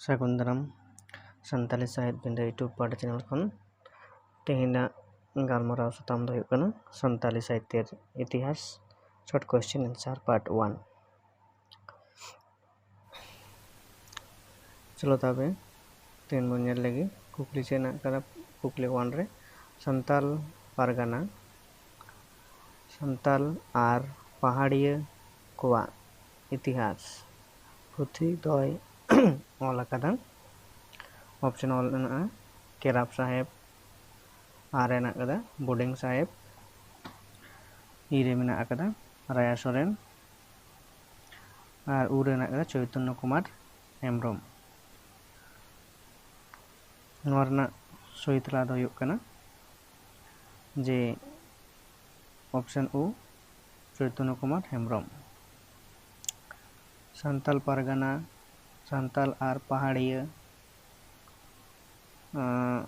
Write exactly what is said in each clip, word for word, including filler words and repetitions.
ᱥᱟᱹᱜᱩᱱ ᱫᱟᱨᱟᱢ ᱥᱟᱱᱛᱟᱞᱤ ᱥᱟᱦᱮᱫ ᱵᱤᱸᱰᱟᱹ YouTube ᱯᱟᱦᱴᱟ ᱪᱮᱱᱮᱞ ᱠᱷᱚᱱ᱾ ᱛᱮᱦᱮᱧᱟᱜ ᱜᱟᱞᱢᱟᱨᱟᱣ ᱥᱟᱛᱟᱢ ᱫᱚ ᱦᱩᱭᱩᱜ ᱠᱟᱱᱟ ᱥᱟᱱᱛᱟᱞᱤ ᱥᱟᱦᱤᱛᱭᱚ ᱤᱛᱤᱦᱟᱥ, short question answer part one. ᱪᱚᱞᱚ ᱛᱚᱵᱮ ᱛᱮᱦᱮᱧ ᱵᱚᱱ ᱧᱮᱞ ᱞᱮᱜᱮ ᱠᱩᱠᱞᱤ ᱪᱮᱫ ᱦᱮᱱᱟᱜ ᱟᱠᱟᱫᱟ᱾ ᱠᱩᱠᱞᱤ one ᱨᱮ ᱥᱟᱱᱛᱟᱞ ᱯᱟᱨᱜᱟᱱᱟ, ᱥᱟᱱᱛᱟᱞ ᱟᱨ ᱯᱟᱦᱟᱲᱤᱭᱟᱹ ᱠᱚᱣᱟᱜ ᱤᱛᱤᱦᱟᱥ ᱯᱩᱛᱷᱤ ᱫᱚᱭ ᱚᱞ ᱟᱠᱟᱫᱟ᱾ Option ᱚᱞ ᱢᱮᱱᱟᱜᱼᱟ ᱠᱮᱨᱟᱯ ᱥᱟᱦᱮᱵᱽ, ᱟᱨ ᱨᱮ ᱦᱮᱱᱟᱜ ᱟᱠᱟᱫᱟ ᱵᱳᱰᱤᱝ ᱥᱟᱦᱮᱵᱽ, ᱤ ᱨᱮ ᱢᱮᱱᱟᱜ ᱟᱠᱟᱫᱟ ᱨᱟᱭᱟ ᱥᱚᱨᱮᱱ, ᱟᱨ ᱩ ᱨᱮ ᱦᱮᱱᱟᱜ ᱟᱠᱟᱫᱟ ᱪᱳᱭᱛᱚᱱᱱᱚ ᱠᱩᱢᱟᱨ ᱦᱮᱢᱵᱨᱚᱢ᱾ ᱱᱚᱣᱟ ᱨᱮᱱᱟᱜ ᱥᱚᱦᱤ ᱛᱮᱞᱟ ᱫᱚ ᱦᱩᱭᱩᱜ ᱠᱟᱱᱟ ᱡᱮ option ᱩ, ᱪᱳᱭᱛᱚᱱᱱᱚ ᱠᱩᱢᱟᱨ ᱦᱮᱢᱵᱨᱚᱢ᱾ ᱥᱟᱱᱛᱟᱞ ᱯᱟᱨᱜᱟᱱᱟ, ᱥᱟᱱᱛᱟᱞ ᱟᱨ ᱯᱟᱦᱟᱲᱤᱭᱟᱹ, ᱟᱸ,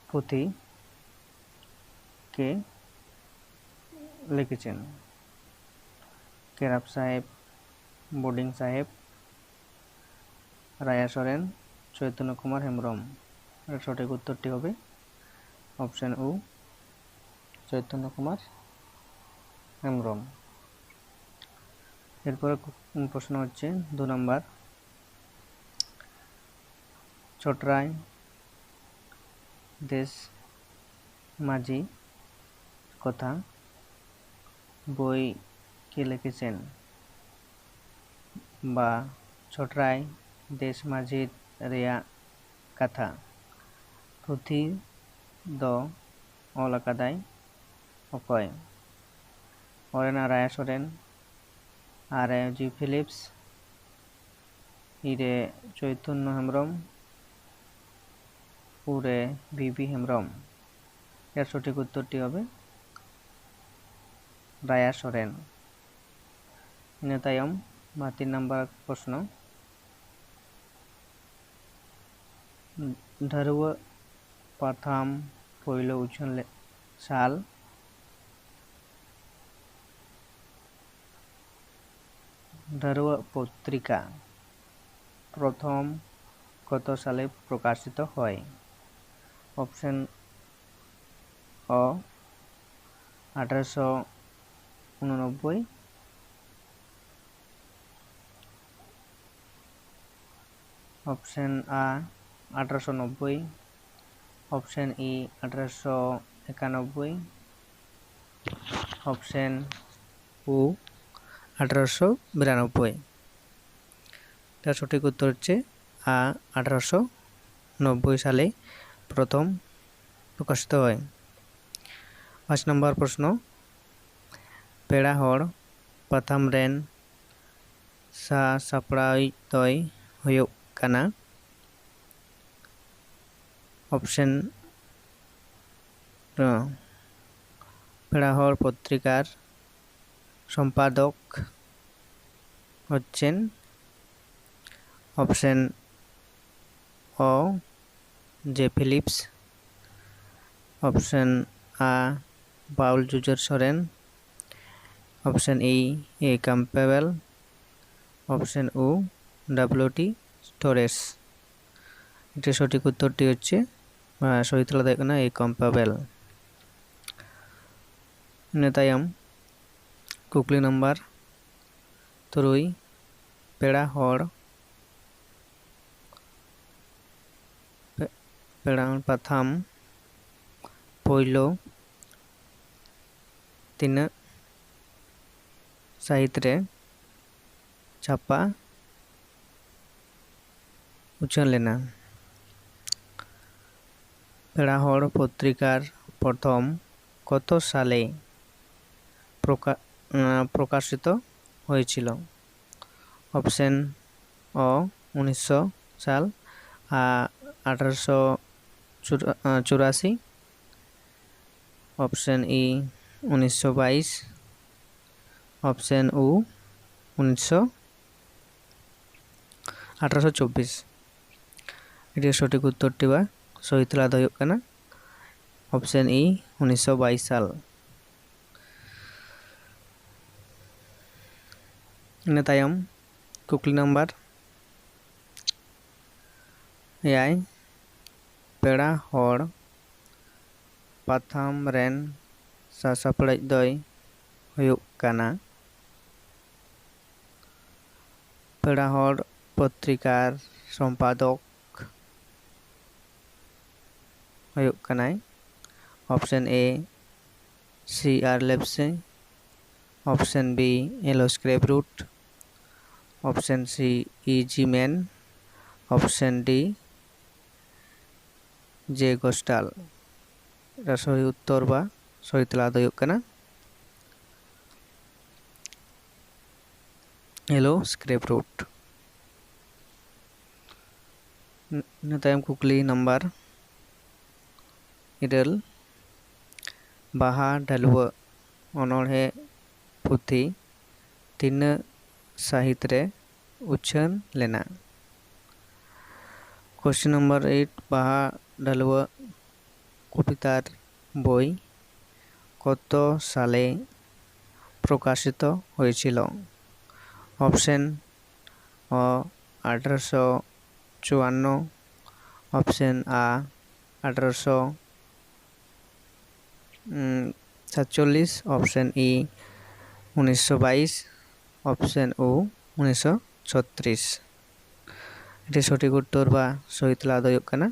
ᱯᱩᱛᱷᱤ ᱠᱮ ᱞᱤᱠᱷᱮᱪᱮᱱ ᱠᱮᱨᱟᱯ ᱥᱟᱦᱮᱵᱽ, ᱵᱳᱰᱤᱝ ᱥᱟᱦᱮᱵᱽ, ᱨᱟᱭᱟ ᱥᱚᱨᱮᱱ, ᱪᱳᱭᱛᱚᱱᱱᱚ ᱠᱩᱢᱟᱨ ᱦᱮᱢᱵᱨᱚᱢ᱾ এর সঠিক উত্তরটি হবে option উ, চৈতন্য কুমার হেমব্রম। এরপরে কু-, প্রশ্ন হচ্ছে দু নম্বর, ᱪᱷᱚᱴᱨᱟᱭ ᱫᱮᱥ ᱢᱟᱹᱡᱷᱤ ᱠᱟᱛᱷᱟ ᱵᱳᱭ ᱠᱮ ᱞᱤᱠᱷᱮᱪᱮᱱ ᱵᱟ ᱪᱷᱚᱴᱨᱟᱭ ᱫᱮᱥ ᱢᱟᱹᱡᱷᱤ ᱨᱮᱭᱟᱜ ᱠᱟᱛᱷᱟ ᱯᱩᱛᱷᱤ ᱫᱚ ᱚᱞ ᱟᱠᱟᱫᱟᱭ ᱚᱠᱚᱭ? ᱚᱞ ᱮᱱᱟ ᱨᱟᱭᱟ ᱥᱚᱨᱮᱱ, ᱟᱨ ᱮ ᱡᱤ ᱯᱷᱤᱞᱤᱯᱥ, ই রে চৈতন্য হেমব্রম, উ রে বি বি হেমব্রম। এর সঠিক উত্তরটি হবে রায়া সরেন। ᱤᱱᱟᱹ ᱛᱟᱭᱚᱢ ᱢᱟ ᱛᱤᱱ ᱱᱟᱢᱵᱟᱨ ᱯᱨᱚᱥᱱᱚ, ᱰᱷᱟᱹᱨᱣᱟᱹᱜ ᱯᱟᱛᱷᱟᱢ ᱯᱳᱭᱞᱳ ᱩᱪᱷᱟᱹᱱ ᱞᱮᱫ ᱥᱟᱞ᱾ ᱰᱷᱟᱹᱨᱣᱟᱹᱜ ᱯᱚᱛᱨᱤᱠᱟ প্রথম কত সালে প্রকাশিত হয়? অপশন অ, আঠারোশো উননব্বই। অপশন আ, আঠারোশো নব্বই। অপশন ই, আঠারোশো একানব্বই। অপশন উ, আঠারোশো বিরানব্বই। তার সঠিক উত্তর হচ্ছে আ, আঠারোশো নব্বই সালে প্রথম প্রকাশিত হয়। পাঁচ নম্বর প্রশ্ন, ᱯᱮᱲᱟ ᱦᱚᱲ ᱯᱟᱛᱷᱟᱢ ᱨᱮᱱ ᱥᱟᱥᱟᱯᱲᱟᱣᱤᱡ ᱫᱚᱭ ᱦᱩᱭᱩᱜ ᱠᱟᱱᱟ ᱚᱯᱥᱮᱱ ᱯᱮᱲᱟ ᱦᱚᱲ ᱯᱚᱛᱨᱤᱠᱟᱨ ᱥᱚᱢᱯᱟᱫᱚᱠ ᱦᱚᱪᱪᱮᱱ ᱚᱯᱥᱮᱱ ᱚ, ᱡᱮ ᱯᱷᱤᱞᱤᱯᱥ, ᱚᱯᱥᱮᱱ ᱟ, ᱯᱟᱣᱩᱞ ᱡᱩᱡᱟᱹᱨ ᱥᱚᱨᱮᱱ, ᱚᱯᱥᱮᱱ ᱤ, ᱮ ᱠᱟᱢᱯᱮᱵᱮᱞ, ᱚᱯᱥᱮᱱ ᱩ, ᱰᱟᱵᱞᱩ ᱴᱤ ᱴᱚᱨᱮᱥ᱾ ᱮটির সঠিক উত্তরটি হচ্ছে, আহ, সহি ᱛᱮᱞᱟ ᱫᱚ ᱦᱩᱭᱩᱜ ᱠᱟᱱᱟ ᱮ ᱠᱟᱢᱯᱮᱵᱮᱞ᱾ ᱤᱱᱟᱹ ᱛᱟᱭᱚᱢ ᱠᱩᱠᱞᱤ ᱱᱟᱢᱵᱟᱨ ᱛᱩᱨᱩᱭ, ᱯᱮᱲᱟ ᱦᱚᱲ, ᱯᱮ-, ᱯᱮᱲᱟ ᱦᱚᱲ ᱯᱟᱛᱷᱟᱢ ᱯᱳᱭᱞᱳ ᱛᱤᱱᱟᱹᱜ ᱥᱟᱹᱦᱤᱛ ᱨᱮ ᱪᱷᱟᱯᱟ ᱩᱪᱷᱟᱹᱱ ᱞᱮᱱᱟ? ᱯᱮᱲᱟ ᱦᱚᱲ ᱯᱚᱛᱨᱤᱠᱟᱨ ᱯᱨᱚᱛᱷᱚᱢ ᱠᱚᱛᱚ ᱥᱟᱞᱮ ᱯᱨᱚᱠᱟ-, ᱟᱸ, ᱯᱨᱚᱠᱟᱥᱤᱛᱚ ᱦᱚᱭᱮᱪᱷᱤᱞ? ᱚᱯᱥᱮᱱ ᱚ, ᱩᱱᱤᱥᱥᱚ ᱥᱟᱞ, ᱟ, ᱟᱴᱷᱨᱚᱥᱚ ᱪᱩᱨᱟ-, ᱟᱸ, ᱪᱩᱨᱟᱥᱤ᱾ ᱚᱯᱥᱮᱱ ᱤ, ᱩᱱᱤᱥᱥᱚ ᱵᱟᱭᱤᱥ᱾ ᱚᱯᱥᱮᱱ ᱩ, ᱩᱱᱤᱥᱥᱚ ᱟᱴᱷᱨᱚᱥᱚ ᱪᱚᱵᱵᱤᱥ᱾ ᱮᱴᱤ ᱥᱚᱴᱷᱤᱠ ᱩᱛᱛᱚᱨ ᱴᱤ ᱵᱟ ᱥᱚᱦᱤ ᱛᱮᱞᱟ ᱫᱚ ᱦᱩᱭᱩᱜ ᱠᱟᱱᱟ ᱚᱯᱥᱮᱱ ᱤ, ᱩᱱᱤᱥᱥᱚ ᱵᱟᱭᱤᱥ ᱥᱟᱞ᱾ ᱤᱱᱟᱹ ᱛᱟᱭᱚᱢ ᱠᱩᱠᱞᱤ ᱱᱟᱢᱵᱟᱨ ᱮᱭᱟᱭ, ᱯᱮᱲᱟ ᱦᱚᱲ ᱯᱟᱛᱷᱟᱢ ᱨᱮᱱ ᱥᱟᱥᱟᱯᱲᱟᱣᱤᱡ ᱫᱚᱭ ᱦᱩᱭᱩᱜ ᱠᱟᱱᱟ᱾ ᱯᱮᱲᱟ ᱦᱚᱲ ᱯᱚᱛᱨᱤᱠᱟ ᱨᱮᱱ ᱥᱚᱢᱯᱟᱫᱚᱠ ᱦᱩᱭᱩᱜ ᱠᱟᱱᱟᱭ᱾ ᱚᱯᱥᱮᱱ ᱮ, ᱥᱤ ᱟᱨ ᱞᱮᱯᱥᱮ᱾ ᱚᱯᱥᱮᱱ ᱵᱤ, ᱮᱞ ᱳ ᱥᱠᱨᱮᱯ ᱨᱩᱴ᱾ ᱚᱯᱥᱮᱱ ᱥᱤ, ᱤ ᱡᱤ ᱢᱮᱱ᱾ ᱚᱯᱥᱮᱱ ᱰᱤ, ᱡᱮ ᱜᱳᱥᱴᱟᱞ᱾ ᱥᱚᱦᱤ ᱩᱛᱛᱚᱨ ᱵᱟ ᱥᱚᱦᱤ ᱛᱮᱞᱟ ᱫᱚ ᱦᱩᱭᱩᱜ ᱠᱟᱱᱟ ᱮᱞ ᱳ ᱥᱠᱨᱮᱯ ᱨᱩᱴ᱾ ᱤᱱᱟᱹ ᱛᱟᱭᱚᱢ ᱠᱩᱠᱞᱤ ᱱᱟᱢᱵᱟᱨ ᱤᱨᱟᱹᱞ, ᱵᱟᱦᱟ ᱰᱷᱟᱹᱞᱣᱟᱹᱜ ᱚᱱᱚᱬᱦᱮ ᱯᱩᱛᱷᱤ ᱛᱤᱱᱟᱹᱜ ᱥᱟᱹᱦᱤᱛ ᱨᱮ ᱩᱪᱷᱟᱹᱱ ᱞᱮᱱᱟ? ᱠᱚᱥᱪᱮᱱ ᱱᱟᱢᱵᱟᱨ ᱮᱭᱤᱴ, ᱵᱟᱦᱟ ᱰᱷᱟᱹᱞᱣᱟᱹᱜ ᱠᱚᱵᱤᱛᱟᱨ ᱵᱳᱭ ᱠᱚᱛᱚ ᱥᱟᱞᱮ ᱯᱨᱚᱠᱟᱥᱤᱛᱚ ᱦᱚᱭᱮᱥᱤᱞ? ᱚᱯᱥᱮᱱ ᱚ, ᱟᱴᱷᱨᱚᱥᱚ ᱪᱩᱣᱟᱱᱱᱚ᱾ ᱚᱯᱥᱮᱱ ᱟ, ᱟᱴᱷᱨᱚᱥᱚ ᱥᱟᱛᱪᱚᱞᱞᱤᱥ᱾ ᱚᱯᱥᱮᱱ ᱤ, ᱩᱱᱤᱥᱥᱚ ᱵᱟᱭᱤᱥ᱾ ᱚᱯᱥᱮᱱ ᱩ, ᱩᱱᱤᱥᱥᱚ ᱪᱷᱚᱛᱨᱤᱥ᱾ ᱮᱴᱤ ᱥᱚᱴᱷᱤᱠ ᱩᱛᱛᱚᱨ ᱵᱟ ᱥᱚᱦᱤ ᱛᱮᱞᱟ ᱫᱚ ᱦᱩᱭᱩᱜ ᱠᱟᱱᱟ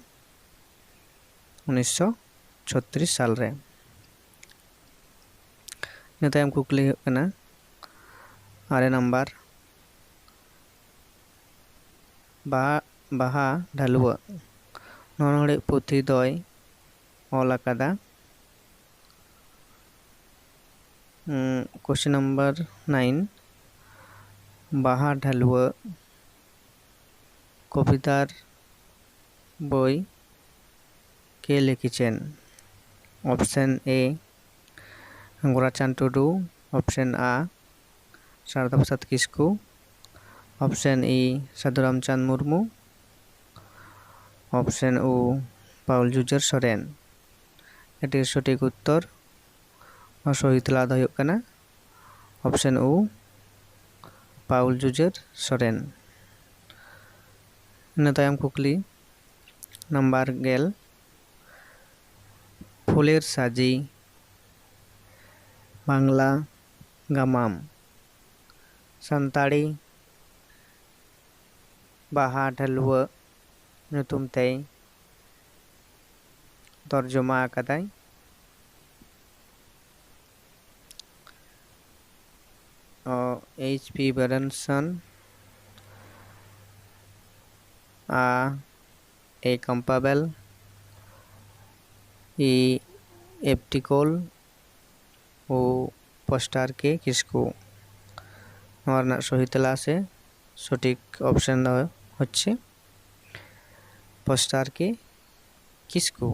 ᱩᱱᱤᱥᱥᱚ ᱪᱷᱚᱛᱨᱤᱥ ᱥᱟᱞ ᱨᱮ᱾ ᱤᱱᱟᱹ ᱛᱟᱭᱚᱢ ᱠᱩᱠᱞᱤ ᱦᱩᱭᱩᱜ ᱠᱟᱱᱟ ᱟᱨᱮ ᱱᱟᱢᱵᱟᱨ, ᱵᱟᱦᱟ, ᱵᱟᱦᱟ ᱰᱷᱟᱹᱞᱣᱟᱹᱜ ᱱᱚᱱᱚᱲᱦᱮ ᱯᱩᱛᱷᱤ ᱫᱚᱭ ᱚᱞ ᱟᱠᱟᱫᱟ᱾ ᱠᱚᱥᱪᱮᱱ ᱱᱟᱢᱵᱟᱨ ᱱᱟᱭᱤᱱ, ᱵᱟᱦᱟ ᱰᱷᱟᱹᱞᱣᱟᱹᱜ ᱠᱚᱵᱤᱛᱟᱨ ᱵᱳᱭ ᱠᱮ ᱞᱮᱠᱷᱤᱪᱮᱱ? ᱚᱯᱥᱮᱱ ᱮ, ᱜᱳᱨᱟᱪᱟᱸᱫᱽ ᱴᱩᱰᱩ᱾ ᱚᱯᱥᱮᱱ ᱟ, ᱥᱟᱨᱚᱫᱟ ᱯᱨᱚᱥᱟᱫᱽ ᱠᱤᱥᱠᱩ᱾ ᱚᱯᱥᱮᱱ ᱤ, ᱥᱟᱹᱫᱷᱩ ᱨᱟᱢᱪᱟᱸᱫᱽ ᱢᱩᱨᱢᱩ᱾ ᱚᱯᱥᱮᱱ ᱩ, ᱯᱟᱣᱩᱞ ᱡᱩᱡᱷᱟᱹᱨ ᱥᱚᱨᱮᱱ᱾ ᱮᱴᱤ ᱥᱚᱴᱷᱤᱠ ᱩᱛᱛᱚᱨ ᱥᱚᱦᱤ ᱛᱮᱞᱟ ᱫᱚ ᱦᱩᱭᱩᱜ ᱠᱟᱱᱟ ᱚᱯᱥᱮᱱ ᱩ, ᱯᱟᱣᱩᱞ ᱡᱩᱡᱷᱟᱹᱨ ᱥᱚᱨᱮᱱ᱾ ᱤᱱᱟᱹ ᱛᱟᱭᱚᱢ ᱠᱩᱠᱞᱤ, ᱱᱟᱢᱵᱟᱨ ᱜᱮᱞ, ᱯᱷᱩᱞᱮᱨ ᱥᱟᱡᱤ, ᱵᱟᱝᱞᱟ ᱜᱟᱢᱟᱢ, ᱥᱟᱱᱛᱟᱲᱤ ᱵᱟᱦᱟ ᱰᱷᱟᱹᱞᱣᱟᱹᱜ ᱧᱩᱛᱩᱢ ᱛᱮᱭ ᱛᱚᱨᱡᱚᱢᱟ ᱟᱠᱟᱫᱟᱭ᱾ ᱚ, ᱮᱭᱤᱪ ᱯᱤ ᱵᱮᱨᱮᱱᱥᱚᱱ, ᱟ, ᱮ ᱠᱟᱢᱯᱟᱵᱮᱞ, ᱤ ᱮᱯᱴᱤᱠᱳᱞ, ᱳ ᱯᱳᱥᱴᱟᱨ ᱠᱮ ᱠᱤᱥᱠᱩ᱾ ᱱᱚᱣᱟ ᱨᱮᱱᱟᱜ ᱥᱚᱦᱤ ᱛᱮᱞᱟ ᱥᱮ ᱥᱚᱴᱷᱤᱠ ᱚᱯᱥᱮᱱ ᱫᱚ ᱦᱚᱪᱪᱷᱮ ᱯᱳᱥᱴᱟᱨ ᱠᱮ ᱠᱤᱥᱠᱩ᱾